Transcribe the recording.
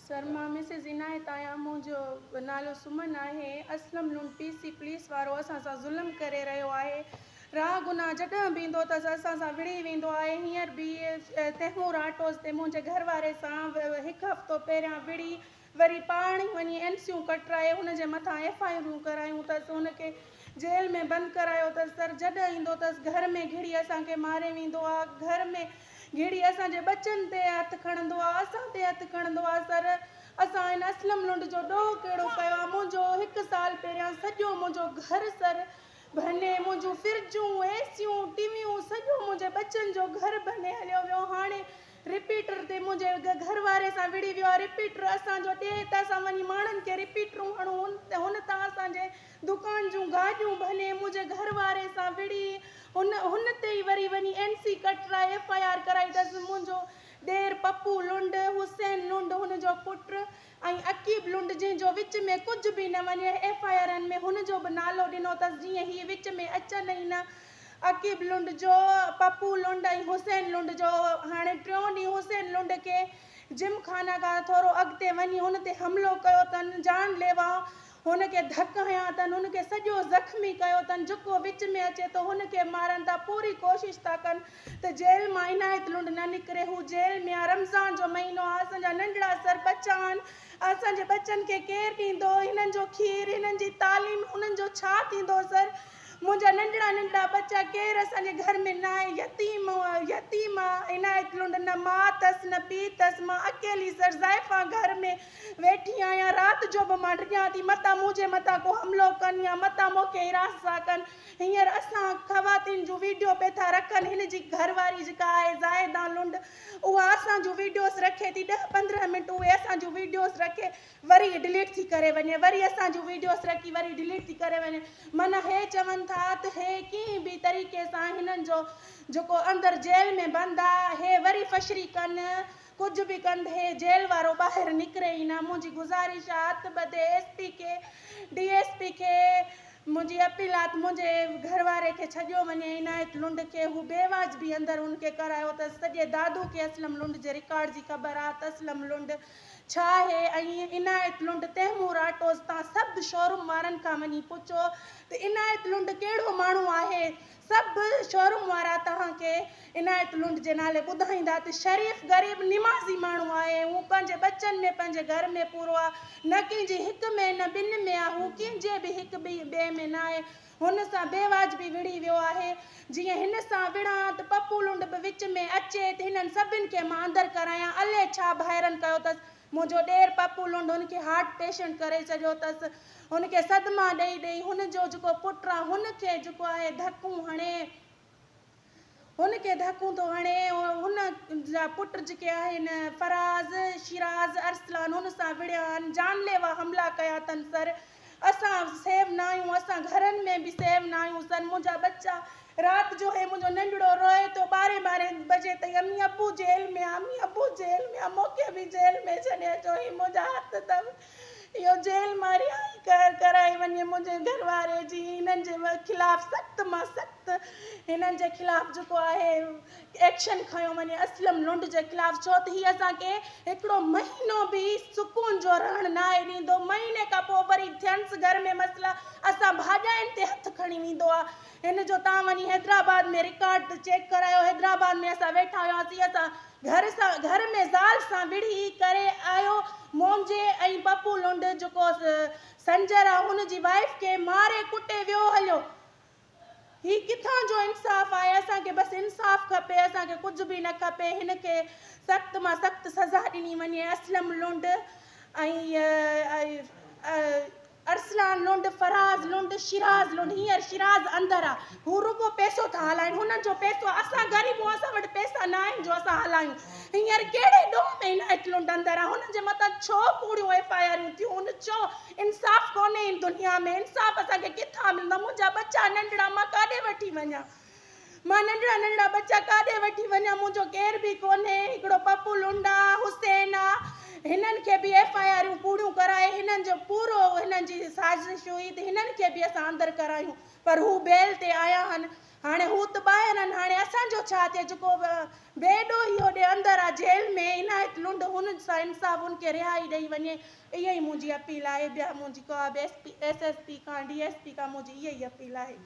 سر مان مسز عنايت آهيان منهنجو نالو سمن آهي Aslam Lund P C police وارو اسان سان ظلم ڪري رهيو آهي راهه گناهه جڏهن به ايندو اٿس اسان سان وڙهي ويندو آهي هينئر به تيمور آٽوز تي منهنجي گهر واري سان هڪ هفتو پهريان وڙهي وري پاڻ ئي وڃي اين سيون ڪٽرائي هن جي مٿان ايف I آرون ڪرايون اٿس هن کي جيل ۾ بند ڪرايو اٿس سر جڏهن ايندو اٿس گهر ۾ گهڙي اسان کي ماري ويندو آ گهر ۾ گهڙي اسان جي ٻچن تي هٿ کڻندو آ اسان تي هٿ کڻندو آ سر اسان هن اسلم لنڊ جو ڏوهه ڪهڙو ڪيو آ منهنجو هڪ سال پهريان سڄو منهنجو گهر سر ڀني منهنجون فرجون اي سيون ٽي ويون سڄو منهنجي ٻچن جو گهر ڀني هليو ويو هاڻي رپيٽر تي منهنجي گهر واري سان وڙهي ويو آهي رپيٽر اسان جو ڏي ته اسان وڃي ماڻهن کي رپيٽرون هڻون هن تان اسان جي دڪان جون گاڏيون ڀني منهنجي گهر واري سان وڙهي هن هن تي ئي وري وڃي اين سي ڪٽرائي ايف I R ڪرائي اٿس منهنجو ڏير پپو لنڊ حسين لنڊ هن جو پٽ ۽ عقيب لنڊ جنهن جو وچ ۾ ڪجهه به نه وڃي ايف I آرن ۾ هن جو به نالو ڏنو اٿس جيئن هي وچ ۾ اچن ئي نه عقيب لنڊ جو، پپو لنڊ ۽ حسين لنڊ جو. هاڻي ٽيون ڏينهن حسين لنڊ کي جم خانه کان ٿورو اڳتي وڃي هن تي حملو ڪيو اٿن، جان ليوا هن کي ڌڪ هنيا اٿن، هن کي سڄو زخمي ڪيو اٿن، جيڪو وچ ۾ اچي ٿو هن کي مارن ٿا، پوري ڪوشش ٿا ڪن ته جيل مان عنايت لنڊ نه نڪري، هو جيل ۾ آ، رمضان جو مهينو آ، اسان جا ننڍڙا سر ٻچا آهن، اسان جي ٻچن کي ڪير ڏيندو هنن جو کير، هنن جي تعليم، انهن جو ڇا ٿيندو سر؟ منهنجا ننڍڙا ننڍڙا ٻچا ڪير اسان جي گهر ۾ ناهي يتيم يتيم آ عنايت لنڊ نه ماء اٿس نه پيء اٿس مان اڪيلي سر زائفان گهر ۾ ويٺي آهيان رات جو به مان ڊڄان ٿي متان منهنجي مٿان ڪو حملو ڪن يا متان مون کي هراسان ڪن هينئر اسان خواتين جون ويڊيو پئي ٿا رکن هن جي گهر واري جيڪا آهي زاهدان لنڊ اها اسان جون ويڊيوز رکي ٿي ڏهه 15 منٽ اهي اسان جون ويڊيوز رکي وري ڊليٽ ٿي ڪري وڃي وري اسان جون ويڊيوز رکي وري ڊليٽ ٿي ڪري وڃي معنيٰ هي چون ٿا ته هي ڪنهن به طريقي سان هنن جو جيڪو اندر جيل ۾ بند آ هي وري فشري ڪن ڪجهه به ڪن هي جيل وارو ٻاهر نڪري ئي نه منهنجي گذارش آ هٿ ٻڌي ايس پي کي ڊي ايس پي کي منهنجي اپيل آ ته منهنجي گهر واري کي ڇڏيو وڃي عنايت لنڊ کي هو بي واجبي اندر هن کي ڪرايو ته سڄي دادو کي اسلم لنڊ جي رڪارڊ جي خبر آ ته اسلم لنڊ ڇا آهي ۽ عنايت لنڊ تيمور آٽوز تان سڀ شوروم وارن کان وڃي پڇو ته عنايت لنڊ ڪهڙو ماڻهو آهي سڀ شوروم وارا توهان کي عنايت لنڊ جي نالي ٻڌائيندا ته شريف غريب نمازي ماڻهو آهي هو پنهنجي ٻچن ۾ پنهنجي گهر ۾ پورو آ نه ڪنهن جي هڪ ۾ نه ٻن ۾ آ هو ڪنهن جي به هڪ ٻئي ۾ ناهي هن سان بي واجبي وڙهي ويو آهي. جيئن هن سان وڙهان ته پپو لنڊ به وچ ۾ اچي ته هنن سڀن کي مان اندر ڪرايان. الئي ڇا ڀائرن ڪيو اٿس. منهنجو ڏير پپو لنڊ هن کي هارٽ پيشنٽ ڪري ڇڏيو اٿس. هن کي صدما ڏئي ڏئي هن جو جيڪو پٽ آ هن کي جيڪو آهي ڌڪون هڻي. هن کي ڌڪون ٿو هڻي. هن جا پٽ جيڪي آهن فراز، شيراز، ارسلان هن سان وڙهيا آهن، جان ليوا حملا ڪيا اٿن سر اسان سيو نه آهيون اسان گهرن ۾ به سيو نه آهيون سر منهنجا ٻچا رات جو هي منهنجو ننڍڙو روئي ٿو ٻارهين ٻارهين بجي تائين امي ابو جيل ۾ آ امي ابو جيل ۾ آ مونکي به جيل ۾ ڇڏي اچو هي منهنجا هٿ اٿو اهو جيل مان رهائي ڪرائي وڃي منهنجي گهر واري جي هنن جي خلاف سخت مان سخت هنن جي خلاف جيڪو آهي ايڪشن کنيو وڃي اسلم لنڊ جي خلاف ڇو ته هي اسان کي هڪڙو مهينو به سڪون جو رهڻ ناهي ڏيندو مهيني کان پوء وري ٿينس گهر ۾ مسئلا اسان ڀاڄاين تي هٿ کڻي ويندو آهي هن جو تان وڃي حيدرآباد ۾ رڪارڊ چيڪ ڪرايو حيدرآباد ۾ اسان ويٺا هياسين اسان گهر سان گهر ۾ زال سان وڙهي ڪري آيو منهنجي ۽ پپو لنڊ جيڪو سنجر آ هن جي وائيف کي ماري ڪٽي ويو هليو هي ڪٿان جو انصاف آهي اسان کي بس انصاف کپي اسان کي ڪجهه به نه کپي هن کي سخت مان سخت سزا ڏني وڃي اسلم لنڊ ۽ ارسلان لنڊ، فراز لنڊ، شيراز لنڊ، هينئر شيراز اندر آ، هو رڳو پئسو ٿا هلائين، هنن جو پئسو آ، اسان غريب آهيون، اسان وٽ پئسا نه آهن جو اسان هلايون، هينئر ڪهڙي ڏوهه ۾ عنايت لنڊ اندر آ، هنن جي مٿان ڇو ڪوڙيون ايف I آريون ٿيون، ڇو انصاف ڪونهي هن دنيا ۾، انصاف اسان کي ڪٿان ملندو، منهنجا ٻچا ننڍڙا مان ڪاڏي وٺي وڃان. مان ننڍڙا ننڍڙا ٻچا ڪاڏي وٺي وڃان منهنجو ڪير به ڪونهي هڪڙو پپو لنڊ آ حسين آ هنن کي به ايف I آريون ڪوڙيون ڪرائي هنن جو پورو هنن جي سازش هئي ته هنن کي به اسان اندر ڪرايون پر هو بيل تي آيا هن هاڻي هو ته ٻاهر آهن هاڻي اسان جو ڇا ٿئي جيڪو بي ڏوهي هوڏي اندر آ جيل ۾ عنايت لنڊ هن سان انصاف هن کي رهائي ڏئي وڃي اها ئي منهنجي اپيل آهي ٻيا منهنجي ڪا به S P S S P کان ڊي ايس پي کان منهنجي اها ئي اپيل آهي.